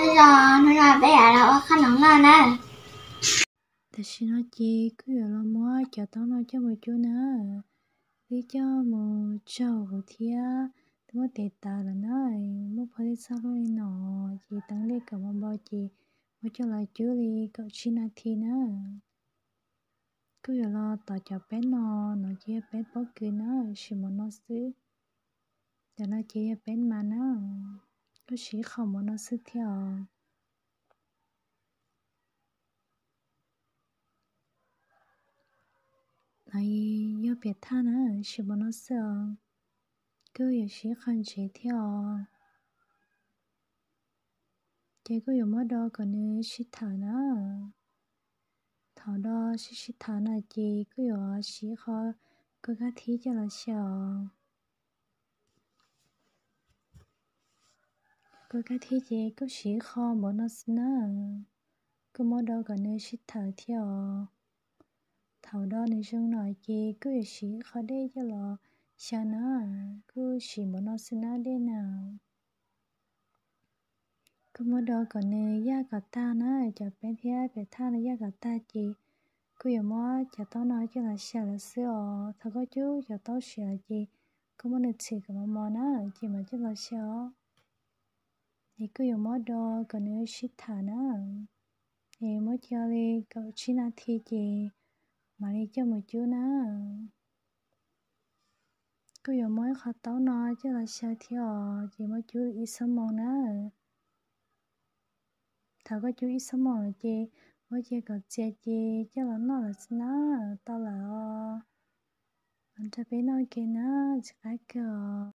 Zos no peb yuav los ua qhab noov noj na. Tam sim no ces kuj yuav los muab cov taub no coj mus cub na. Peb coj mus tsaug huv thiab twb muab tes taws lawm na. Muab phua tej txoj hlua li no ces teev dej kom npau npau ces muab coj los cub li kaum tsib nas this na. Kuj yuav los tov cov peb no, no ces yog peb pob kws na, siv npaum no xwb. Cov no ces yog peb mas na, kuj siv ib qho npaum no xwb thiab os. No yog piam thaj na, siv npaum no xwb os. Kuj yuav siv ib qho ntsev thiab os. Ces kuj yuav muab do kom nws sib thawm na. Thaum do sib sib thawm no ces kuj yuav siv qho kua kab thib coj los xyaw os. Kua kab thib ces kuj siv qho npaum no xwb na. Kuj muab do kom nws sib thawm thiab os. Thaum do nws zoo no ces kuj yuav siv qho dej coj los xyaw na. Kuj siv npaum no xwb na dej na. Kuj muab do kom nws yaj kom tag na, cov peb thiab piam thaj no yaj kom tag ces kuj yuav muab cov taub no coj los xyaw lawm xwb os. Thaum koj cub cov taub siav lawm ces koj muab nws txhim kom mos mos na, ces mam coj los xyaw os. Es kuj yuav muab do kom nws sib thawm na. Es muab cia li kaum tsib nas this ces mam li coj mus cub na. Kuj yuav muab ib qho taub no coj los xyaw thiab os, ces muab cub ib xuab moos na. Thaum koj cub ib xuab moos lawm ces muab cia kom txias ces coj los noj lawm xwb na, tau lawm os. Los nrog peb noj ke na, tsis qab kawg os.